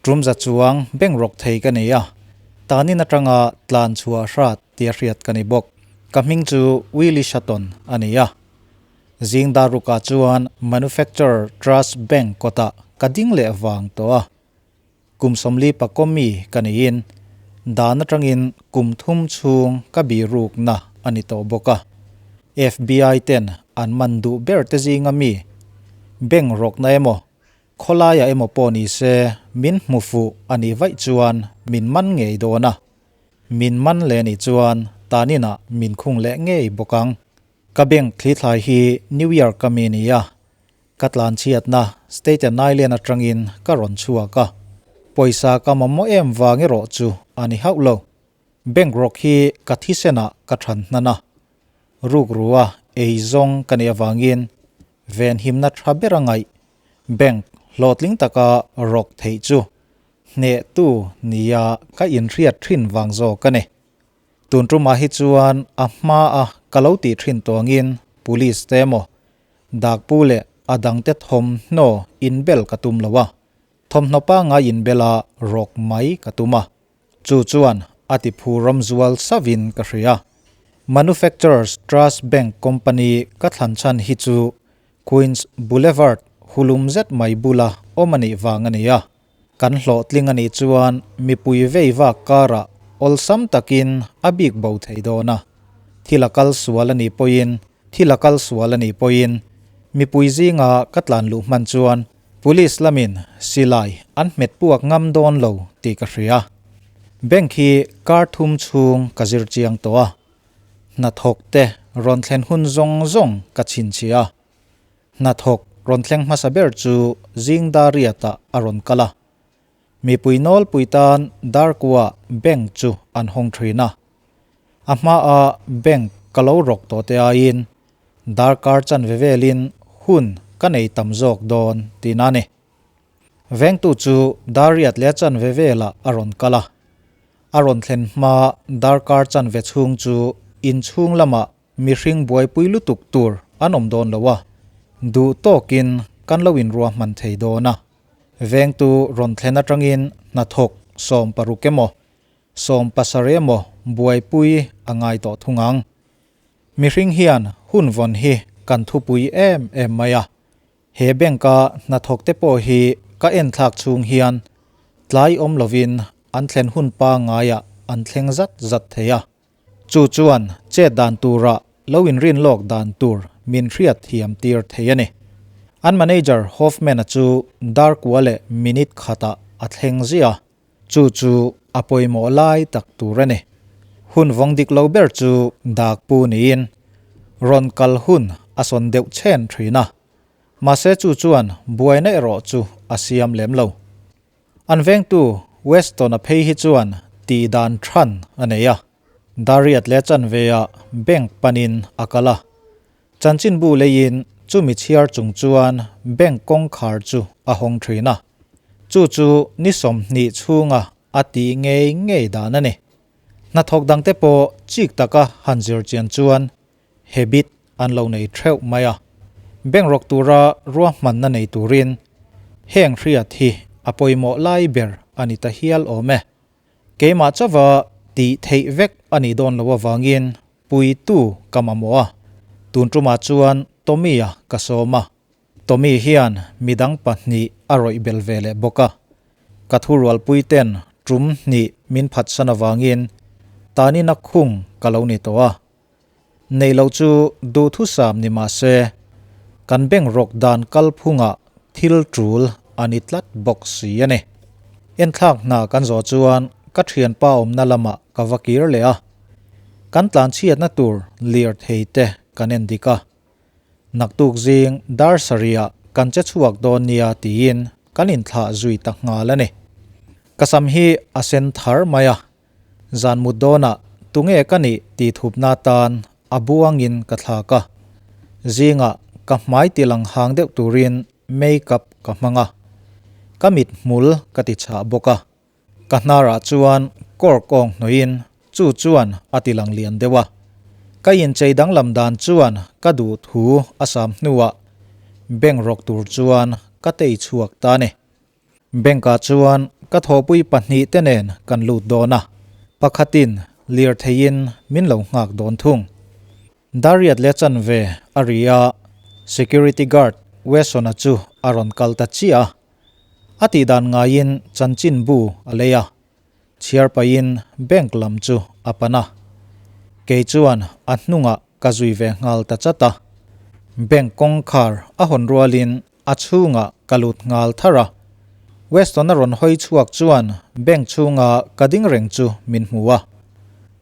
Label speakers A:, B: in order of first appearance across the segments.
A: Tum za chuang bank rawk thei ka nei a, tanin atanga tlan chhuah hrat tia hriat ka ni bawk. Ka hming chu Willie Sutton a ni a. Zing dar rukah chuan Manufacturer Trust Bank kawtah ka ding leh vang tawh a. Kum 40 pakawmi ka niin dan atangin kum thum chhung ka birukna a ni tawh bawk a. FBI ten an man duh ber te zinga mi bank rawkna emaw khawlaiah emaw pawh ni se min hmu fuh a nih vaih chuan min man ngei dawn a. Min man leh nih chuan taninah min khung leh ngei bawk ang. Ka bank thlithlai hi New York a mi ni a, Ka tlanchhiatna Staten Island atangin ka rawn chhuak a, pawisa ka mamawh em vang erawh chu a ni hauh lo. Bank rawk hi ka thisenah ka than hnan a, rukrua ei zawng ka nih avangin venhimna tha ber a ngaih bank hlawhtling taka rawk theih chu hnehtu nia ka inhriat thin vang zawk a ni. Tun tumah hi chuan a hmaa ka lo tih thin tawngin police te emaw Dakpu leh a dangte thawmhnaw inbel ka tum lo a, thawmhnaw pangngai inbela rawk mai ka tum a, chu chuan a ti phurawm zual sauhin ka hria. Manufacturers Trust Bank Company ka thlan chhan hi chu Queens Boulevard hulum zet mai bula awm a nih vang a ni a, kan hlawhtling a nih chuan mipui vei vak karah awlsam takin a bik bo thei dawn a, thil a kal sual a nih pawhin Thil a kal sual a nih pawhin mipui zinga ka tlan luh hman chuan Police lamin silai an hmet puak ngam dawn lo tih ka hria. Bank hi kar thum chhung ka zir chiang tawh a, hnathawk te rawn thlen hun zawng zawng ka chhinchhiah a. Hnathawk rawn thleng hmasa ber chu zing dar riatah a rawn kal a. Mipui nawlpui tan darkua bank chu an hawng thin a. A hmaa bank ka lo rawk tawh te aiin darkar chanve velin hun ka nei tam zawk dawn tihna a ni. Vengtu chu dar riat leh chanve velah a rawn kal a. A rawn thlen hma darkar chanve chhung chu inchhung lamah mihring buaipui lutuk tur an awm dawn lo a, duh tawkin kan lo inruahman thei dawn a. Vengtu rawn thlen atangin hnathawk 16 emaw 17 emaw buaipui a ngai tawh thung ang. Mihring hian hun vawn hi kan thupui em em mai a, he bank-a hnathawk te pawh hi ka enthlak chhung hian tlai awm lovin an thlen hun pangaiah an thleng zat zat thei a. Chu chuan chet dan tura lo inrin lawk dan tur min hriat thiam tir thei a ni. An manager Hoffman-a chu dar kua leh minute khatah a thleng ziah a. Chu chu a pawimawh lai tak tur a ni. Hun vawng dik lo ber chu dak pu niin rawn kal hun a sawn deuh chhen thin a. Mahse chu chuan buaina erawh chu a siam lem lo. An vengtu Weston-a phei hi chuan tih dan than a nei a. Dariat leh chanve-ah bank panin a kal a. Chanchinbu leiin chumi chhiar chung chuan bank kawngkhar chu a hawng thin a, chu chu ni 20 chhunga a tih ngei ngei dan a ni. Hnathawk dangte pawh chik taka han zir chian chuan habit an lo nei theuh mai a, bank rawk tura ruahmanna nei turin heng hriat hi a pawimawh lai ber a ni ta hial awm e. Keimah chauha tih theih vek a nih dawn loh avangin puitu ka mamawh a, tun tumah chuan Tommy-a ka sawm a. Tommy hian midang pahnih a rawih bel ve leh bawk a. Ka thurualpui ten tum hnih min phatsan avangin tanina khung ka lo ni tawh a. Nei lo chu duhthusam ni mah se, kan bank rawk dan kalphungah thil tul a ni tlat bawk si a ni. Enthlak hna kan zawh chuan ka thianpa awmna lamah ka va kir leh a. Kan tlanchhiatna tur lir thei te kan en dik a. Naktuk zing dar sarihah kan che chhuak dawn nia tiin kan inthlah zui ta nghal a ni. Ka sam hi a sen thar mai a, Zan mut dawnah tunge ka nih tih thupna tan a buangin ka thlak a. Zingah ka hmai tilang hang deuh turin make-up ka hmang a. Ka mit hmul ka ti chhah bawk a. Ka hnarah chuan kawr kawng hnawhin chu chuan a tilang lian deuh a. Ka inchei danglam dan chuan ka duh thu a sam hnuah bank rawk tur chuan ka tei chhuak ta a ni. Bank-ah chuan ka thawhpui pahnihte nen kan lut dawn a, pakhatin lirtheiin min lo nghak dawn thung. Dariat leh chanve a ri a, security guard Wesson-a chu a rawn kal ta chiah a. A tihdan ngaiin chanchinbu a lei a, chhiar pahin bank lam chu a pan a. Kei chuan a hnungah ka zui ve nghal ta chat a. Bank kawngkhar a hawn rualin a chhungah ka lut nghal thar a. Weston-a rawn hawi chhuak chuan bank chhunga ka ding reng chu min hmu a.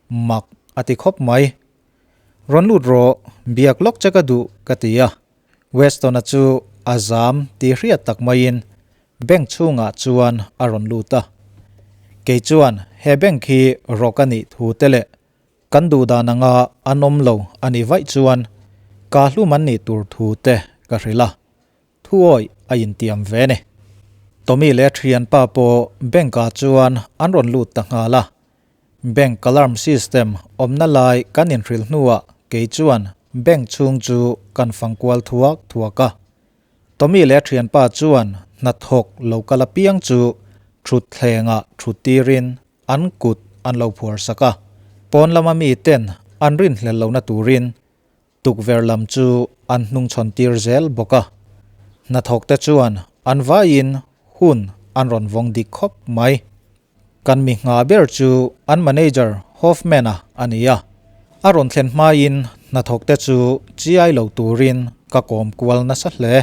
A: Mak a ti khawp mai. Rawn lut rawh, biak lawk che ka duh ka ti a. Weston-a chu a zam tih hriat tak maiin bank chhungah chuan a rawn lut a. Kei chuan he bank hi rawk a nih thu te leh kan duh dan anga an awm lo a nih vaih chuan ka hlum an nih tur thu te ka hrilh a. Thuawi a intiam ve ni. Tommy leh a thianpa pawh bank ah chuan an rawn lut ta nghal a. Bank alarm system awmna lai kan inhrilh hnuah kei chuan bank chhung chu kan fang kual thuak thuak a. Tommy leh a thianpa chuan hnathawk lo kal apiang chu thutthlengah thut tirin an kut an lo phuar sak a. Pawn lama miten an rinhlel lohna turin Tukverh lam chu an hnungchhawn tir zel bawk a, hnathawkte chuan an vaiin hun an rawn vawng dik khawp mai. Kan mi ngha ber chu an manager Hoffman-a a ni a, a rawn thlen hmain hnathawkte chu chiai lo turin ka kawm kual nasa hle.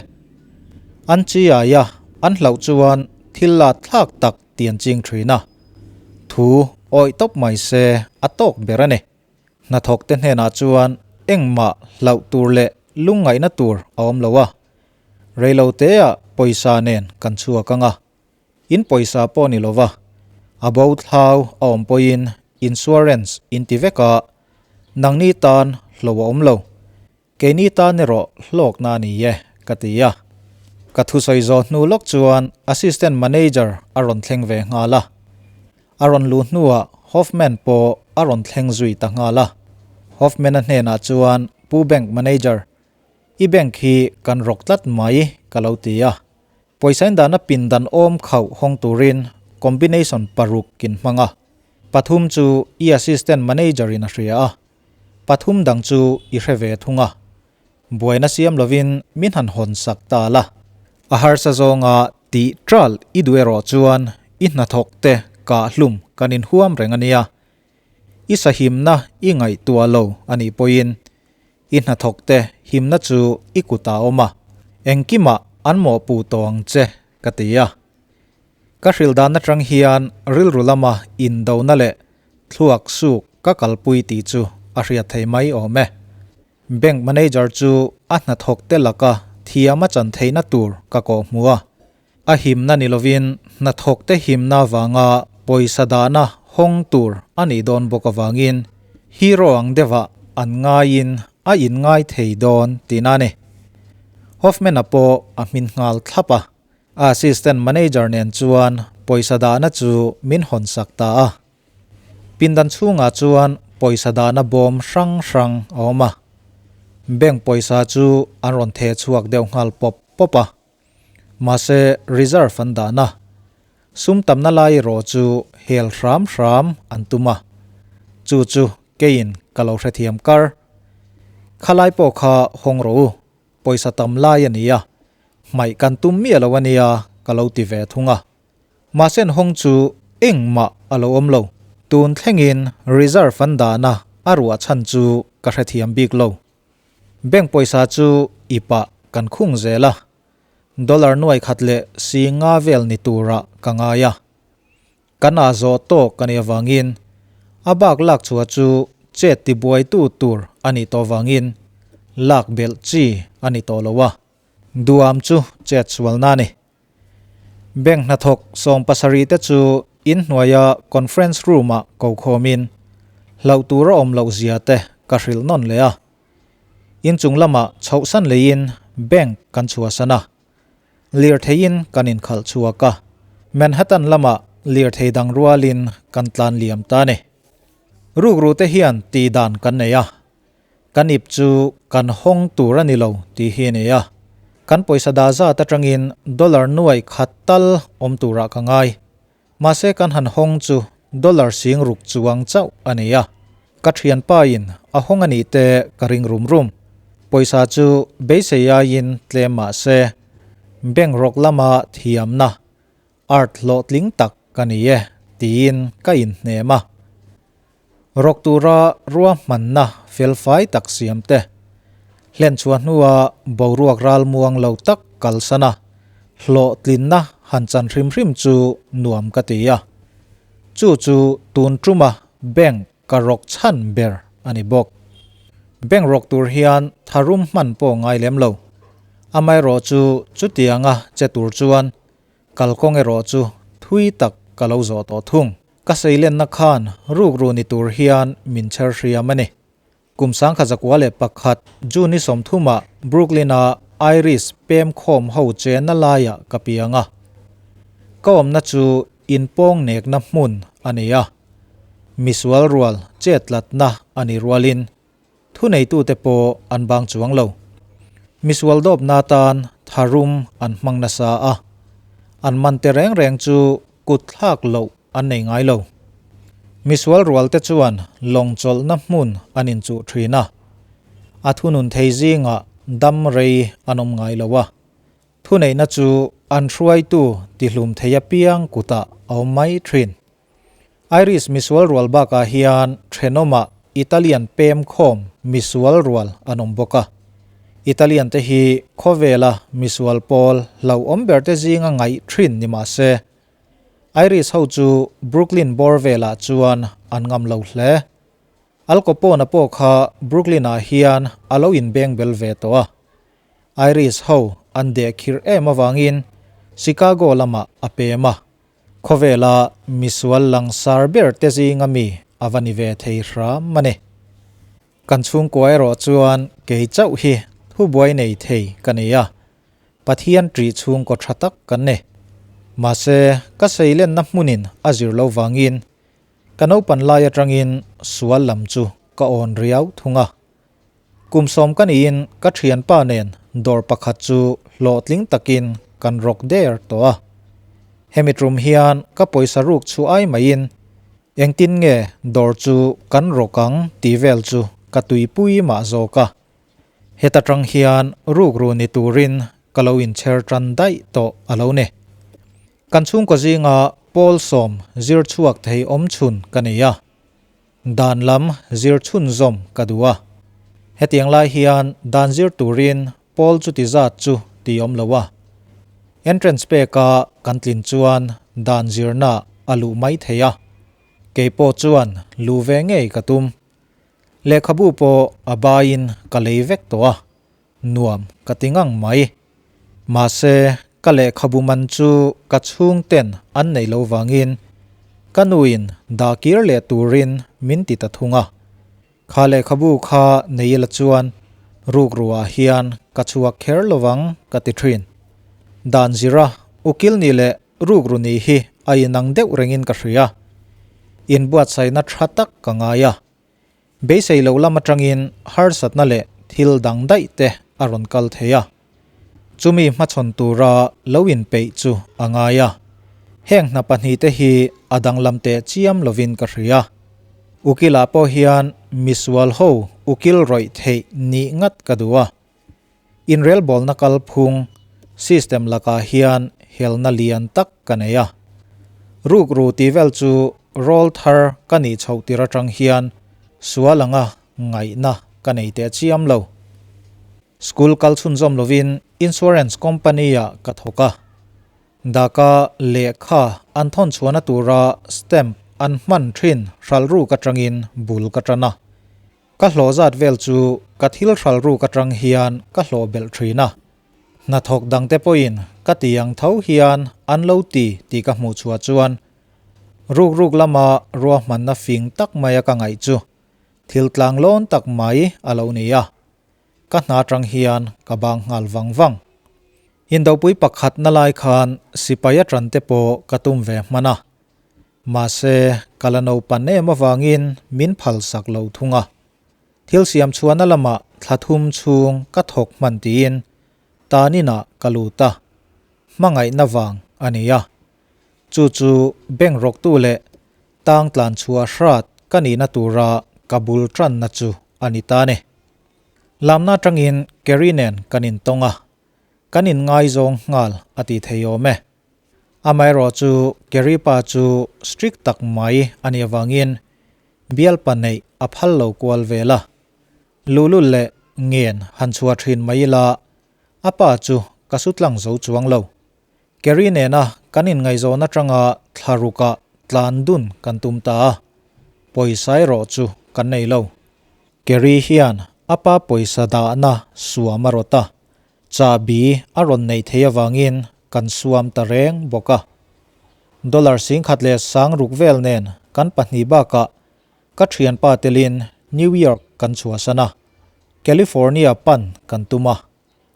A: An chiai a, an hlauh chuan thil lat thlak tak ti an ching thin a, thu awih tawp mai se a tawk ber a ni. Hnathawkte hnenah chuan engmah hlauh tur leh lungngaihna tur a awm lo a, reiloteah pawisa nen kan chhuak ang a, in pawisa pawh ni lova, a bo thlau a awm pawhin insurance in ti vek a, nangni tan hlo a awm lo, keini tan erawh hlawkna a ni e ka ti a. Ka thusawi zawh hnu lawk chuan assistant manager a rawn thleng ve nghal a. A rawn luh hnuah Hoffman pawh a rawn thleng zui ta nghal a. Hoffman-a hnenah chuan, Pu Bank Manager, i bank hi kan rawk tlat mai, ka lo ti a. Pawisa indahna pindan awm khauh hawng turin combination paruk kin hmang a. Pathum chu i assistant manager-in a hria a. Pathum dang chu i hre ve thung a. Buaina siam lovin min han hawn sak ta la. A harsa zawnga tih ṭal i duh erawh chuan i hnathawk te kah hlum kan inhuam reng a nia. I sahimna i ngaihtuah lo a nih pawhin i hnathawk te himna chu i kutah a awm a, engkimah an mawhpuh tawh ang che ka ti a. Ka hrilh dan atang hian rilru lama indona leh thluak suk ka kalpui tih chu a hriat thei mai awm e. Bank manager chu a hnathawk te laka thiam a chan theihna tur ka kawh hmu a, a himna ni lovin hnathawk te himna avanga pawisa dahna hawng tur a nih dawn bawk avangin hero ang deuhah an ngaiin a inngai thei dawn tihna a ni. Hoffman-a pawh a hmin nghal thlap a, a assistant manager nen chuan pawisa dahna chu min hawnsak ta a. Pindan chhungah chuan pawisa dahna bawm hrang hrang a awm a, bank pawisa chu an rawn theh chhuak deuh nghal pawp pawp a, mahse reserve an dahna sum tamna lai erawh chu hel hram hram an tum a, chu chu keiin ka lo hrethiam kar. Khalai pawh kha hawng rawh u, pawisa tam lai a ni a, hmaih kan tum miah lo a nia ka lo ti ve thung a. Mahse an hawng chu engmah a lo awm lo. Tun thlengin reserve an dahna a ruah chhan chu ka hrethiam bik lo. Bank pawisa chu ipah kan khung zel a, dollar nuai khat leh si nga vel ni turah ka ngai a. Kan ah zawh tawk a nih avangin a bak lak chhuah chu chet tibuaitu tur a nih tawh vangin lak belh chi a ni tawh lo a, duam chu chet sualna a ni. Bank hnathawk 70 te chu in hnuaia conference room ah ko khawmin hlauh tur a awm loh zia te ka hrilh nawn leh a. Inchung lamah chhohsan leiin bank kan chhuahsan a, lirtheiin kan inkhalh chhuak a, Manhattan lamah lirthei dang rualin kan tlan liam ta a ni. Rukru te hian tihdan kan nei a, Kan ip chu kan hawng tur a ni lo tih hi a ni a, kan pawisa dah zat atangin dollar nuai khat tal awm turah ka ngai. Mahse kan han hawng chu dollar 6000 chuang chauh a ni a. Ka thianpa in a hawng a nih te ka ring rum rum. Pawisa chu beisei aiin tlem mah se bank rawk lama thiamna art hlawhtling tak ka ni e tiin ka inhnem a. Rawk tura ruahmanna felfai tak siam te, hlenchhuah hnua boruak ralmuang lo tak kalsan a, hlawhtlinna han chan hrim hrim chu nuam ka ti a. Chu chu tun tuma bank ka rawk chhan ber a ni bawk. Bank rawk tur hian tharum hman pawh ngai lem lo. Amaherawh chu chutianga che tur chuan Kalkawng erawh chu thui tak ka lo zawh tawh thung. Ka seilenna khan rukru ni tur hian min chher hriam a ni. Kum 1901 June ni 30 ah Brooklyn-a Irish pem khawm ho chenna laiah ka piang a. Ka awmna chu inpawng nekna hmun a ni a. Misual rual chetlatna a ni rualin Thuneitute pawh an bang chuang lo. Misual dawpna atan tharum an hmang nasa a, an man te reng reng chu kut thlak loh an nei ngai lo. Misual rualte chuan lawng chawlhna hmun an inchuh thin a, a thunun thei zingah dam rei an awm ngai lo a, thuneihna chu an hruaitu tihlum thei apiang kutah a awm mai thin. Irish misual rual bakah hian thenawmah Italian pem khawm misual rual an awm bawk a. Italian te hi khawvela misual pawl hlauhawm ber te zinga ngaih thin ni mah se, Irish ho chu Brooklyn bawr velah chuan an ngam lo hle. Al Capone-a pawh kha Brooklyn-ah hian a lo inbeng bel ve tawh a. Irish ho an dehkhirh em avangin Chicago lamah a pem a. Khawvela misual langsar ber te zinga mi a va ni ve thei hram a ni. Kan chhungkua erawh chuan kei chauh hi thubuai nei thei ka ni a, Pathian ṭih chhungkaw ṭha tak kan ni. Mahse, ka seilenna hmunin a zir lo vangin ka naupan lai aṭangin sual lam chu ka awn riau thung a. Kum sawm ka niin ka thianpa nen dawr pakhat chu hlawhtling takin kan rawk der tawh a. Hemi tum hian ka pawisa ruk chu ai maiin engtin nge dawr chu kan rawk ang tih vel chu ka tuipui mah zawk a. Heta tang hian rukru ni turin ka lo inchher tan daih tawh a lo ni. Kan chhungkaw zinga pawl sawm zir chhuak thei awmchhun ka nei a. Dan lam zir chhunzawm ka duh a. Hetiang lai hian dan zir turin pawl chuti zat chu ti awm lo a. Entrance peka kan tlin chuan dan zirna a luh mai thei a. Kei pawh chuan luh ve ngei ka tum. Lehkhabu pawh a baiin ka lei vek tawh a. Nuam ka ti ngang mai. Mahse, ka lehkhabu man chu ka chhungten an neih lo vangin ka nuin dah kir leh turin min ti ta thung a. Kha lehkhabu kha nei ila chuan rukruah hian ka chhuak kher lovang ka ti thin. Dan zira ukil ni leh rukru ni hi a inang deuh rengin ka hria. Inbuatsaihna tha tak ka ngai a. Beisei lo lam atangin harsatna leh thil dang daih te a rawn kal thei a. Chumi hmachhawn tura lo inpeih chu a ngai a. Heng hna pahnih te hi a danglam teh chiam lovin ka hria. Ukil-ah pawh hian misual ho ukil rawih theih nih ngat ka duh a. Inrelbawlna kalphung, system, lakah hian helna lian tak ka nei a. Rukru tih vel chu rawl thar ka nih chhoh tir atang hian sual anga ngaihna ka nei teh chiam lo. School kal chhunzawm lovin insurance company-ah ka thawk a. Daka lehkha an thawn chhuahna tura stamp an hman thin hralh ruk atangin bul ka tan a. Ka hlawh zat vel chu ka thil hral ruk atang hian ka hlawh belh thin a. Hnathawk dangte pawhin ka ti ang tho hian an lo ti tih ka hmuh chhuah chuan ruk ruk lama ruahmanna fing tak maia ka ngaih chu thil tlanglawn tak mai a lo ni a. Ka hna atang hian ka bang nghal vang vang. Indopui pakhatna lai khan sipai atang te pawh ka tum ve hman a. Mahse, ka la naupan em avangin min phalsak lo thung a. Thil siam chhuahna lamah thla thum chhung ka thawk hman tiin taninah ka lut a, hmangaihna vang a ni a. Chu chu bank rawktu leh tang tlan chhuah hrat ka nihna tura ka bul tanna chu a ni ta ni. Lamna atangin Kerry nen kan intawng a, kan inngaizawng nghal a ti thei awm e. Amaherawhchu Kerry pa chu strict tak mai a nih avangin bialpa neih a phal lo kual vel a. Luhlul leh ngen han chhuah thin mai ila a pa chu ka su tlang zo chuang lo. Kerry nena kan inngaihzawn atanga thla rukah tlan dun kan tum ta a, pawisa erawh chu kan nei lo. Kerry hian a pa pawisa dahna suam a rawt a, Chahbi a rawn neih theih avangin kan suam ta reng bawk a. Dollar 10,600 vel nen kan pahnih bakah ka thianpa telin New York kan chhuahsan a, California pan kan tum a.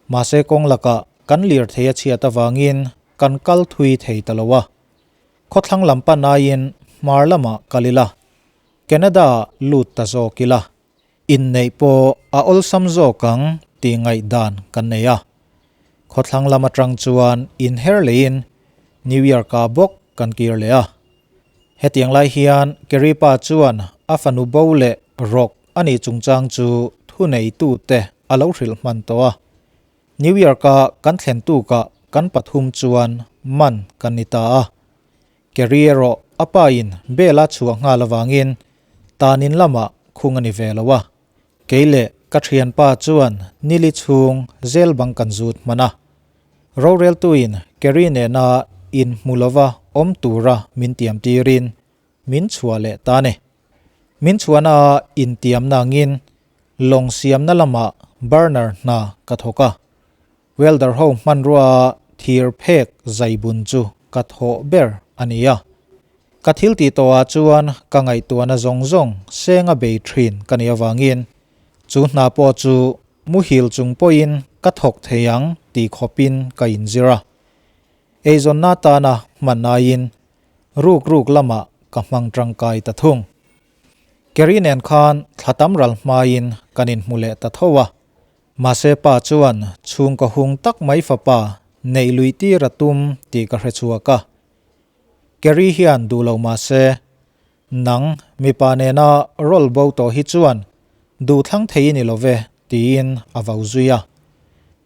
A: Mahse kawng lakah kan lirthei a chhiat avangin kan kal thui thei ta lo a. Khawthlang lam pan aiin hmar lamah kal ila, Canada-ah lut ta zawk ila. Inneih pawh a awlsam zawk ang tih ngaihdan kan nei a. Khawthlang lam atang chuan inher leiin New York-ah bawk kan kir leh a. Hetiang lai hian Kerry pa chuan a fanu bo leh rawk a nih chungchang chu thuneitute a lo hrilh hman tawh a. New York-a kan thlen tukah kan pathum chuan man kan ni ta a. Kerry erawh a pa in bel a chhuah nghal avangin tanin lamah khung a ni ve lo a. Kei leh ka thianpa chuan nili chhung zel bang kan zut hman a. Roreltuin Kerry nena inhmu lova awm tura min tiam tirin min chhuah leh ta ni. Min chhuahna a intiamna angin lawng siamna lamah burner hna ka thawk a. Welder ho hmanrua thir phek zaibun chu ka thawh ber a ni a. Ka thil tih tawhah chuan ka ngaihtuahna zawng zawng senga bei thin ka nih avangin chu hna pawh chu muhil chung pawhin ka thawk thei ang tih khawpin ka inzir a. Eizawnna atana hman aiin ruk ruk lamah ka hmang tangkai ta thung. Kerry nen khan thla tam ral hmain kan inhmu leh ta tho a. Mahse pa chuan chhungkaw hung tak mai fapa neih lui tir a tum tih ka hre chhuak a. Kerry hian duh lo mahse nang mipa nena rawl bo tawh hi chuan duh thlang thei i ni lo ve tiin a vau zui a.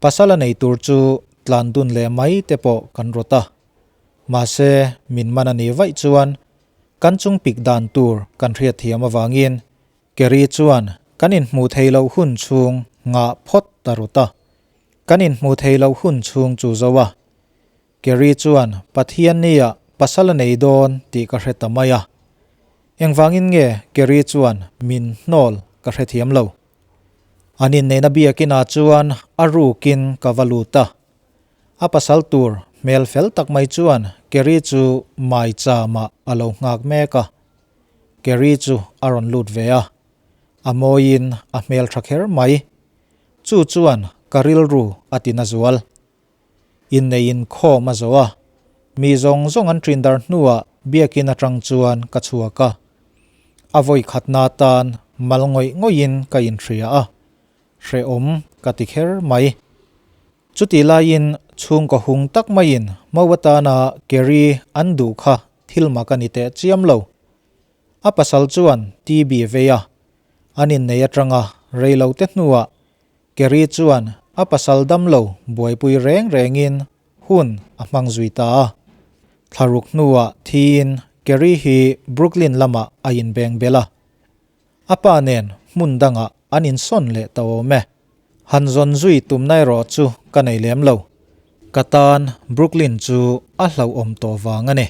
A: Pasal a nei tur chu tlan dun leh mai te pawh kan rawt a. Mahse min man a nih vaih chuan kan chung pik dan tur kan hriatthiam avangin Kerry chuan kan inhmuh theih loh hun chhung ngah phawt ta rut a. Kan inhmuh theih loh hun chhung chu zo a. Kerry chuan Pathian nia pasal a nei dawn tih ka hre ta mai a. Engvangin nge Kerry chuan min hnawl ka hrethiam lo. An inneihna biakinah chuan a rukin ka va lut a. A pasal tur hmel fel tak mai chuan Kerry chu maicham-ah a lo nghak mek a. Kerry chu a rawn lut ve a, a mawiin a hmel tha kher mai. Chu chuan ka rilru a ti na zual. Innei inkhawm a zo a, mi zawng zawng an ṭin dar hnuah biakin aṭang chuan ka chhuak a. A vawi khatna atan mal ngawih ngawihin ka inhria a, hrehawm ka ti kher mai. Chutih laiin chhungkaw hung tak maiin Mau atana Kerry an duh kha thil mak a ni teh chiam lo. A pasal chuan TB vei a, an innei atanga rei lo te hnuah Kerry chuan a pasal dam lo buaipui reng rengin hun a hmang zui ta a. Thlaruk hnuah thiin Kerry hi Brooklyn lamah a inbeng bel a. A pa nen hmun dangah an insawn leh ta awm e. Han zawn zui tumna erawh chu ka nei lem lo. Ka tan Brooklyn chu a hlauhawm tawh vang a ni.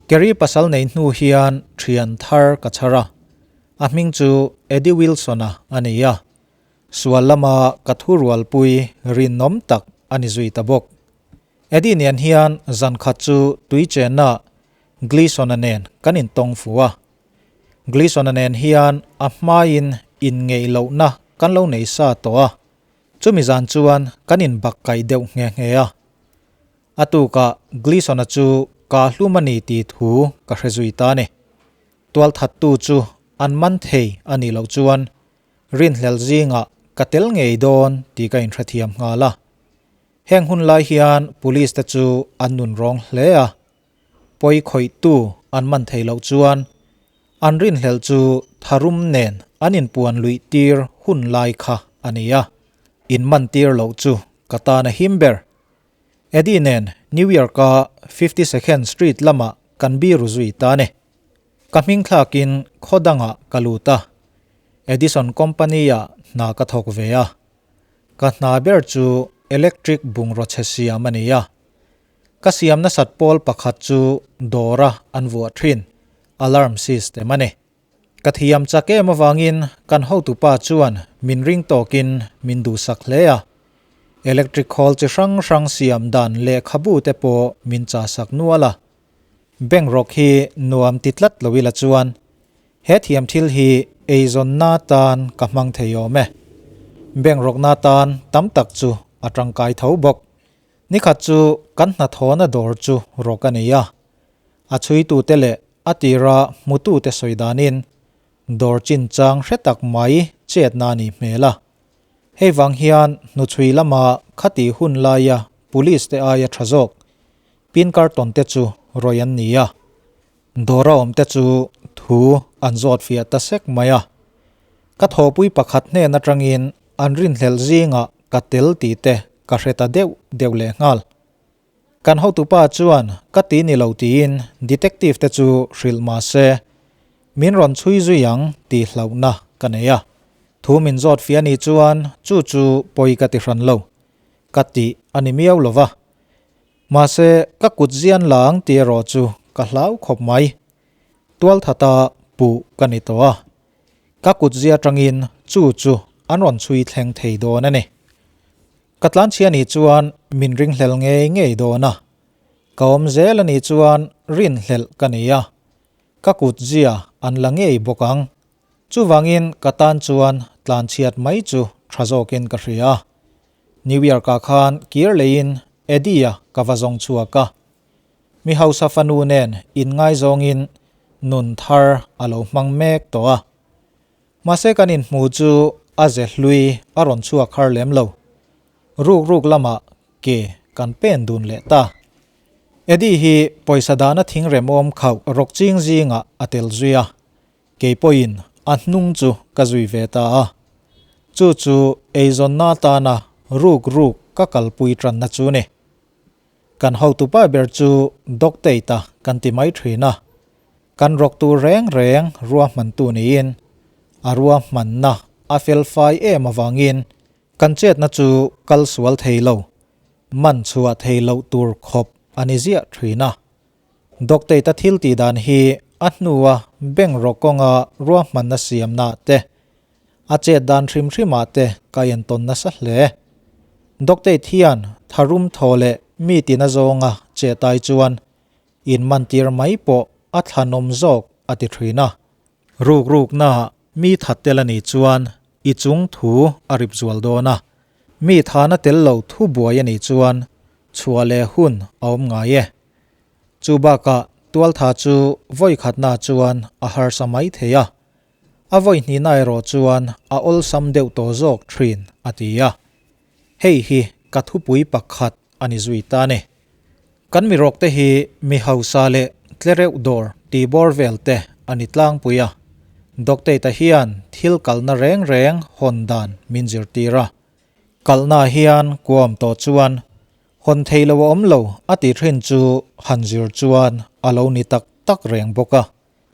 A: Kerry pasal nei hnu hian thian thar ka chhar a. A hming chu Eddie Wilson-a a ni a. Sual lama ka thurualpui rinawm tak a ni zui ta bawk. Eddie nen hian zan khat chu tui chenna Gleason-a nen kan intawng fu a. Gleason-a nen hian a hmain inngeih lohna kan lo nei sa tawh a, chumi zan chuan kan inbak kaih deuh nghe nghe a. A tukah Gleason-a chu ka hlum a ni tih thu ka hre zui ta a ni. Tualthattu chu an man thei a nih loh chuan rinhlelh zingah ka tel ngei dawn tih ka inhrethiam nghal a. Heng hun lai hian police te chu an nun rawng hle a. pawi khawihtu an man thei loh chuan an rinhlelh chu tharum nen an inpuan luih tir hun lai kha a ni a, inman tir loh chu ka tan a him ber. Eddie nen New York-a 52nd Street lamah kan biru zui ta a ni. Ka hming thlakin khaw dangah ka lut a, Edison Company-ah hna ka thawk ve a. Ka hna ber chu electric bungraw chhe siam a ni a. Ka siam nasat pawl pakhat chu dawra an vuah thin, alarm system a ni. Ka thiam chak em avangin kan hotupa chuan min ring tawkin min duhsak hle a. Electric khawl chi hrang hrang siam dan lehkhabu te pawh min chahsak nual a. Bank rawk hi nuam ti tlat lo ila chuan he thiam thil hi eizawnna tan ka hmang thei awm e. Bank rawkna tan tam tak chu a tangkai tho bawk. Nikhat chu kan hnathawhna dawr chu rawk a nei a. A chhuitute leh a tira hmutute sawi danin dawr chinchang hre tak mai chetna a nih hmel a. Hei vang hian hnuchhui lama khati hun laia police te aia tha zawk Pin carton te chu rawih an ni a, dawr a awm te chu thu an zawt fiah ta sek mai a. Ka thawhpui pakhat hnen atangin an rinhlelh zingah ka tel tih te ka hre ta deuh deuh leh nghal. Kan hotupa chuan ka ti ni lo tiin detective te chu hrilh mah se, min rawn chhui zui ang tih hlauhna ka nei a. Thu min zawt fiah ni chuan chu chu pawi ka ti hran lo, ka tih a ni miau lo va. Mahse, ka kut zian la ang tih erawh chu ka hlau khawp mai. Tualthata puh ka ni tawh a. Ka kut zia atangin chu chu an rawn chhui thleng thei dawn a ni. Ka tlanchhia nih chuan min ringhlel ngei ngei dawn a. Ka awm zel a nih chuan rinhlelh ka ni a. Ka kut zia an la ngei bawk ang. Chuvangin ka tan chuan tlanchhiat mai chu tha zawkin ka hria. New York-ah khan kir leiin Eddie-a ka va zawng chhuak a. Mi hausa fanu nen inngaizawngin nun thar a lo hmang mek tawh a. Mahse kan inhmu chu a ze hlui a rawn chhuak har lem lo. Ruk ruk lamah ke kan pen dun leh ta. Eddie hi pawisa dahna thingremawm khauh rawk ching zingah a tel zui a. Kei pawhin a hnung chu ka zui ve ta a, chu chu eizawnna atana ruk ruk ka kalpui tanna chu ni. Kan hotupa ber chu Doctate-a kan ti mai thin a, kan rawktu reng reng ruahmantu niin a ruahmanna a felfai em avangin kan chetna chu kal sual thei lo, man chhuah thei loh tur khawp a ni ziah thin a. Doctate-a thil tih dan hi a hnua bank rawk kawnga ruahmanna siamnaah te, a chet dan hrim hrimah te ka entawn nasa hle. Doctate hian tharum thaw leh mi tina zawnga chet ai chuan inmantir mai pawh a thlanawm zawk a ti thin a. Ruk ruknaah mi that tel a nih chuan i chung thu a rip zual dawn a, mi thana tel lo thu buai a nih chuan chhuah leh hun a awm ngai e. Chu bakah tualtha chu vawi khatna chuan a harsa mai thei a, a vawi hnihna erawh chuan a awlsam deuh tawh zawk thin a ti a. Hei hi ka thupui pakhat a ni zui ta ni. Kan mirawk te hi mi hausa leh tlereuh dawr tih bawr vel te a ni tlangpui a. Doctate-a hian thil kalna reng reng hawn dan min zirtir a. Kalna hian kuam tawh chuan hawn thei lo a awm lo a tih thin chu han zir chuan a lo ni tak tak reng bawk a.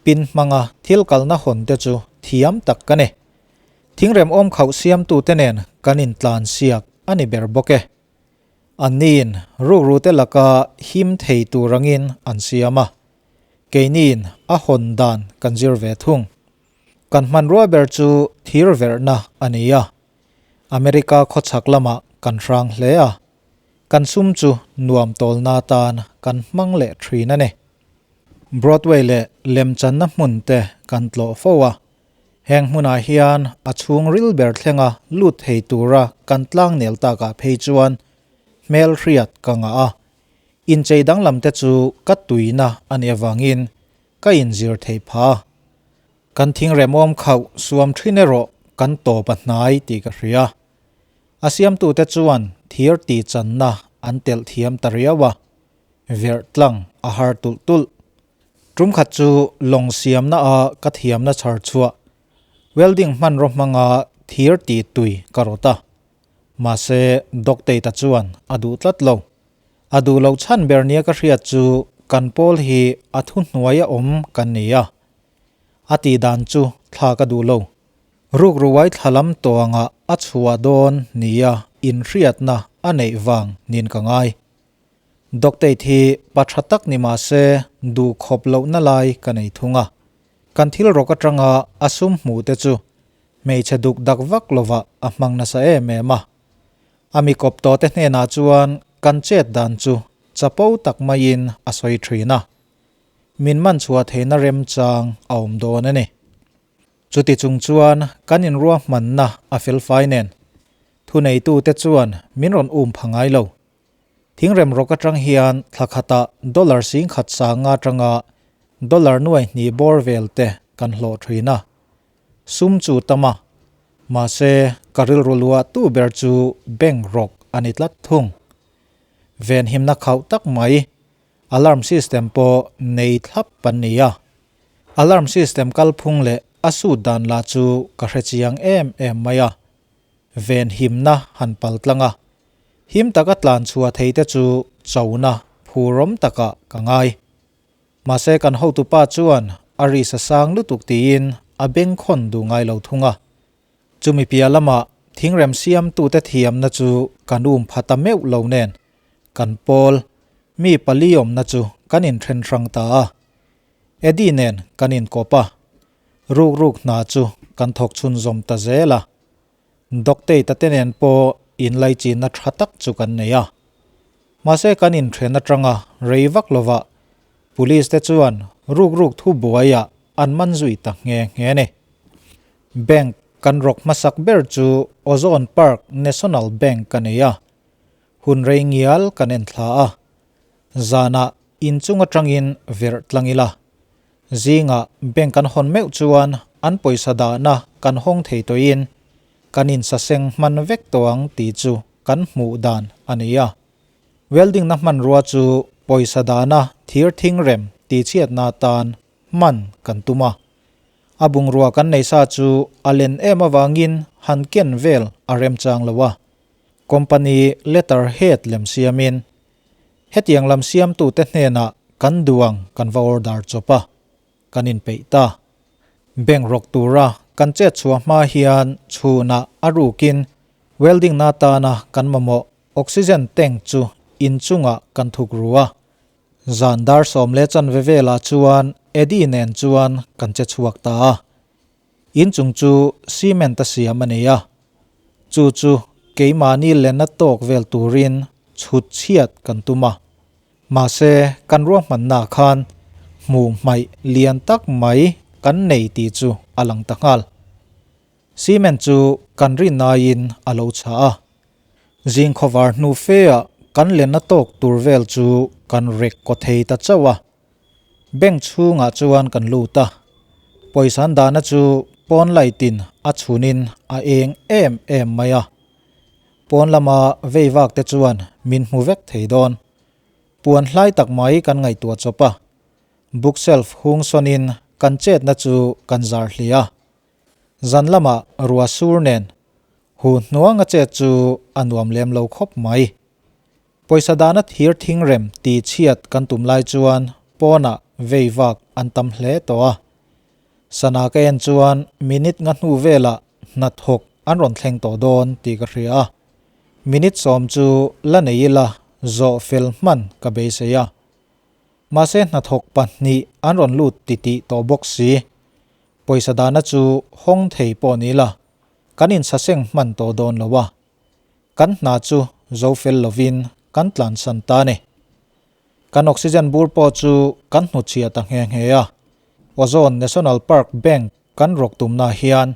A: Pin hmanga thil kalna hawn te chu thiam tak ka ni. Thingrem awm khauh siamtute nen kan intlan siak a ni ber bawk e. Anniin rukrute laka him thei tur angin an siam a, keiniin a hawn dan kan zir ve thung. Kan hmanrua ber chu thir verhna a ni a, America khawchhak lamah kan hrang hle a, kan sum chu nuam tawlna atan kan hmang leh thin a ni. Broadway leh lemchanna hmun te kan tlawh fo a, Heng hmunah hian a chhung ril ber thlenga lut thei tura kan tlangnel takah phei chuan hmel hriat ka ngah a, inchei danglam te chu ka tuina a nih avangin ka inzir thei pha. Kan thingremawm khauh suam thin erawh kan tawp a hnai tih ka hria. A siamtute chuan thir tih channa an telh thiam ta riau a, verh tlang a har tulh tulh. Tum khat chu lawng siamna a ka thiamna chhar chhuah welding hmanraw hmanga thir tih tui ka rawt a. Mahse Doctate-a chuan a duh tlat lo. A duh loh chhan ber nia ka hriat chu kan pawl hi a thuhnuaia awm kan ni a. A tih dan chu thla ka duh lo. Rukruai thla lam tuangah a chhuah dawn nia inhriatna a neih vang niin ka ngai. Doctate hi pa tha tak ni mah se duh khawp lohna lai ka nei thung a. Kan thil rawk atanga a sum hmuh te chu hmeichhe duk dak vak lovah a hmang nasa em em a. A mi kawp tawh te hnenah chuan kan chet dan chu chapo tak maiin a sawi thin a. Min man chhuah theihna remchang a awm dawn a ni. Chuti chung chuan kan inruahmanna a felfai nen thuneitute chuan min rawn um pha ngai lo. Thingrem rawk atang hian thla khatah dollar 10,000 sanga atanga dollar 2,000 bawr vel te kan hlawh thin a. Sum chu tam a, mahse ka rilru luah tu ber chu bank rawk a ni tlat thung. Venhimna khauh tak mai alarm system pawh nei thlap an ni a. Alarm system kalphung leh a sut dan lah chu ka hre chiang em em mai a. Venhimna han pal tlang a, him taka tlan chhuah thei te chu chona phurawm takah ka ngai. Mahse kan hotupa chuan a ri sa sang lutuk tiin a bengkhawn duh ngai lo thung a. Chumi piah lamah thingrem siamtute thiamna chu kan um pha ta meuh lo nen kan pawl mi pali awmna chu kan inthen hrang ta a. Eddie nen kan inkawp a, ruk ruk hna chu kan thawk chhunzawm ta zel a. Doctate te nen pawh inlaichinna tha tak chu kan nei a. Mahse kan inthen atanga rei vak lovah Police te chuan ruk ruk thu buaiah an man zui ta nghe nghe a ni. Bank kan rawk hmasak ber chu Ozone Park National Bank a nei a. Hun rei ngial kan en thla a. Zanah inchung atangin verh tlang ila. Zingah bank an hawn meuh chuan an pawisa dahna kan hawng thei tawhin kan insaseng hman vek tawh ang tih chu kan hmuh dan a ni a. Welding na hmanrua chu pawisa dahna thir thing rem tihchhiatna atan hman kan tum a. A bungrua kan nei sa chu a len em avangin han ken vel a remchang lo a. Company letter head lem siamin Hetiang lam siamtute hnenah kan duang kan va order chawp a, kan inpeih ta. Bank rawk tura kan chet chhuah hma hian chhunah a rukin welding na atana kan mamawh oxygen tank chu inchungah kan thuk ru a. Zan dar 10 chanve velah chuan Eddie nen chuan kan che chhuak ta a. Inchung chu cement a siam a nei a, chu chu keimahni lenna tawk vel turin chhut chhiat kan tum a. Mahse, kan ruahmannaah khan hmuh hmaih lian tak mai kan nei tih chu a lang ta nghal. Cement chu kan rinaiin a lo chhah a. Zing khawvar hnu feah kan lenna tawk tur vel chu kan rek kaw thei ta chauh a. Bank chhungah chuan kan lut a, pawisa an dahna chu pawn light in a chhunin a eng em em mai a. Pawn lama vei vak te chuan min hmu vek thei dawn. Puan hlai tak mai kan ngaihtuah chawp a, bookshelf hung sawnin kan chetna chu kan zar hliah a. Zan lamah ruah sur nen hu hnuanga chet chu a nuam lem lo khawp mai. Pawisa dahna thir thingrem tih chhiat kan tum lai chuan pawnah vei vak an tam hle tawh a. Sana ka en chuan minute nga hnu velah hnathawk an rawn thleng tawh dawn tih ka hria a. Minute 10 chu la nei ila zawh fel hman ka beisei a. Mahse hnathawk pahnih an rawn lut titih tawh bawk si. Pawisa dahna chu hawng thei pawh ni ila kan insaseng hman tawh dawn lo a. Kan hna chu zo fel lovin kan tlansan ta a ni. Kan oxygen bur pawh chu kan hnutchhiah ta nghe nghe a. Ozone National Park Bank kan rawk tumna hian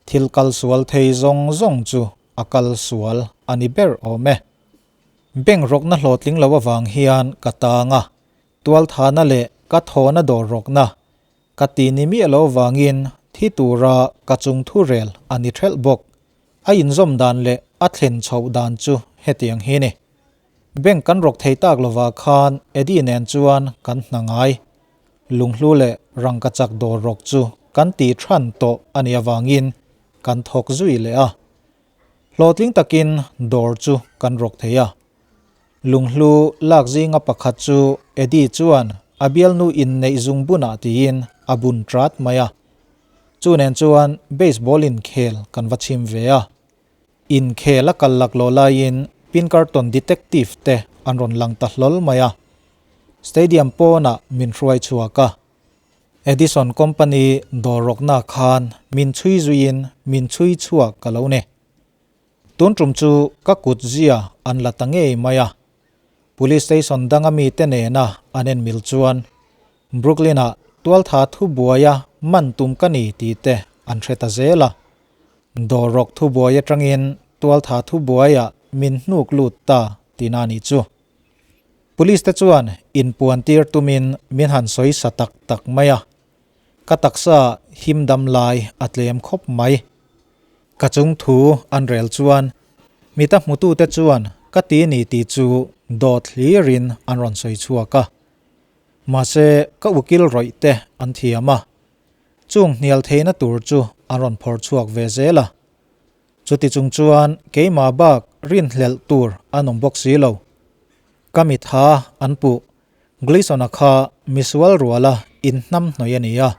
A: thil kal sual thei zawng zawng chu a kal sual a ni ber awm e. Bank rawkna hlawhtling lo avang hian ka tang a, tualthana leh ka thawhna dawr rawkna ka ti ni miah lo avangin thi tura ka chung thu rel a ni thelh bawk. A inzawm dan leh a thlen chhoh dan chu hetiang hi ni. Bank kan rawk thei tak lovah khan Eddie nen chuan kan hna ngai. Lunghlu leh rangkachak dawr rawk chu kan tih than tawh a nih avangin kan thawk zui leh a. Hlawhtling takin dawr chu kan rawk thei a. Lunghlu lak zinga pakhat chu Eddie chuan a bialnu inneih zung bunah tiin a bun trat mai a. Chu nen chuan baseball inkhel kan va chhim ve a. Inkhel a kal laklawh laiin Pinkerton detective te an rawn lang ta hlawl mai a. Stadium pawnah min hruai chhuak a. Edison company dawr rawkna khan min chhui zuiin min chhui chhuak ka lo ni. Tun tum chu ka kut zia an la ta ngei mai a. Police station danga mite nena an en mil chuan Brooklyn-ah tualtha thubuaia man tum ka ni tih te an hre ta zel a. Dawr rawk thubuai atangin tualtha thubuaiah min hnuk lut ta tihna a nih chu. Police te chuan inpuan tir tumin min han sawi sa tak tak mai a. Ka taksa him dam lai a tlem khawp mai. Ka chung thu an rel chuan mita hmutute chuan ka ti ni tih chu dawt hlirin an rawn sawi chhuak a. Mahse ka ukil rawih te an thiam a. Chung hnial theihna tur chu an rawn phawrh chhuak ve zel a. Chuti chung chuan keimah bak rinhlelh tur an awm bawk si lo. Ka mitha an puh. Gleeson-a kha misual ruala inhnamhnawih a ni a,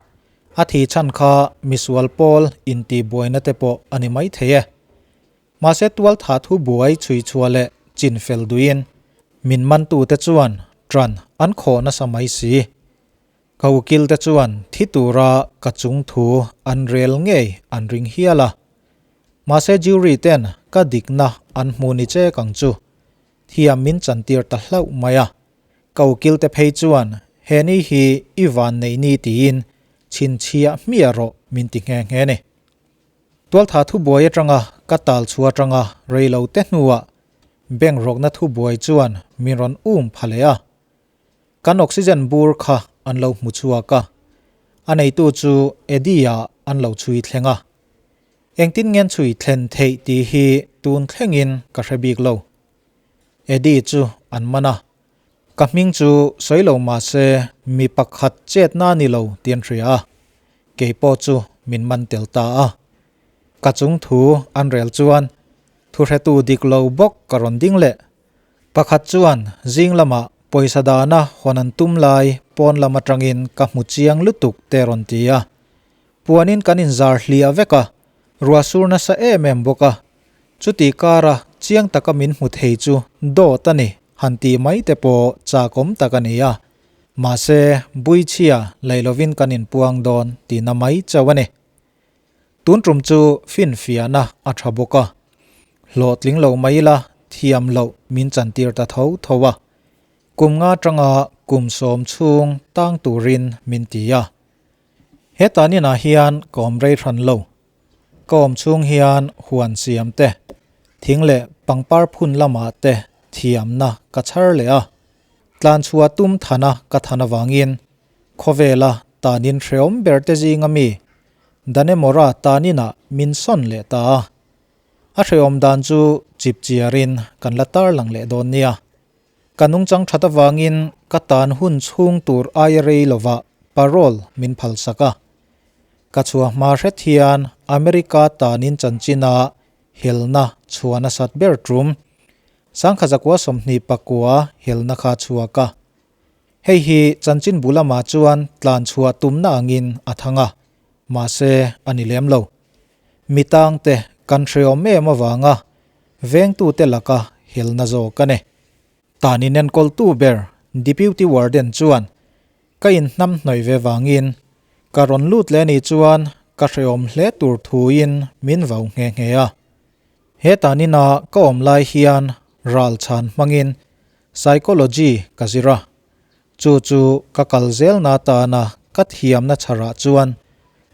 A: a thi chhan kha misual pawl intihbuaina te pawh a ni maithei e. Mahse tual thah thu buai chhui chhuah leh chin fel duhin min mantute chuan ṭan an khawh nasa mai si. Ka ukil te chuan thi tura ka chung thu an rel ngei an ring hial a. Mahse jury ten ka dikna an hmu ni che kang chu thiam min chantir ta hlauh mai a. Ka ukil te phei chuan he ni hi i van neih ni tiin chhinchhiah hmiah rawh min ti nghe nghe ni. Tualtha thubuai atanga ka tal chhuah atanga rei lo te hnuah bank rawkna thubuai chuan min rawn um pha leh a. Kan oxygen bur kha an lo hmu chhuak a, a neitu chu Eddie-ah an lo chhui thleng a. Engtin ngen chhui thlen theih tih hi tun thlengin ka hre bik lo. Eddie chu an man a, ka hming chu sawi lo mah se mi pakhat chetna a ni lo tih an hria a, kei pawh chu min man tel ta a. Ka chung thu an rel chuan thuhretu dik lo bawk ka rawn ding leh. Pakhat chuan zing lamah pawisa dahna hawn an tum lai pawn lam atangin ka hmu chiang lutuk te rawn ti a. Puanin kan inzar hliah vek a, ruah sur nasa em em bawk a. Chuti kara chiang taka min hmu thei chu dawt a ni han tih mai te pawh chakawm tak a ni a. Mahse, buichhia lei lovin kan inpuang dawn tihna mai chauh a ni. Tun tum chu finfiahna a tha bawk a, hlawhtling lo mai ila thiam loh min chantir ta tho tho a, kum nga tanga kum sawm chhung tang turin min ti a. He taninah hian ka awm rei hran lo. Ka awm chhung hian huan siam te, thing leh pangpar phun lamah te thiamna ka chhar leh a, tlanchhuah tum thana ka than avangin Khawvela tanin hreawm ber te zinga mi Danemora taninah min sawn leh ta a. A hreawm dan chu chip chiarin kan la tarlang leh dawn nia. Ka nungchang that avangin ka tan hun chhung tur aia rei lovah parole min phalsak a. Ka chhuah hma hret hian America tanin chanchina helna chhuah nasat ber tum Sangkhazakua 29 helna kha chhuak a. Hei hi chanchinbu lamah chuan tlan chhuah tumna angin a thang a, mahse a ni lem lo. Mi tangte kan hreawm em avanga vengtute laka helna zawk a ni. Tan inenkawltu ber Deputy Warden chuan ka inhnam hnawih ve vangin ka rawn lut leh anih chuan ka hreawm hle tur thuin min vau nghe nghe a. He tanina ka awm lai hian ral chhan hmangin Psychology ka zir a, chu chu ka kal zelna atana ka thiamna chharah chuan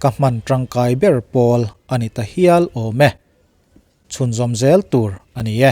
A: ka hman tangkai ber pawl a ni ta hial awm e. Chhunzawm zel tur a ni e.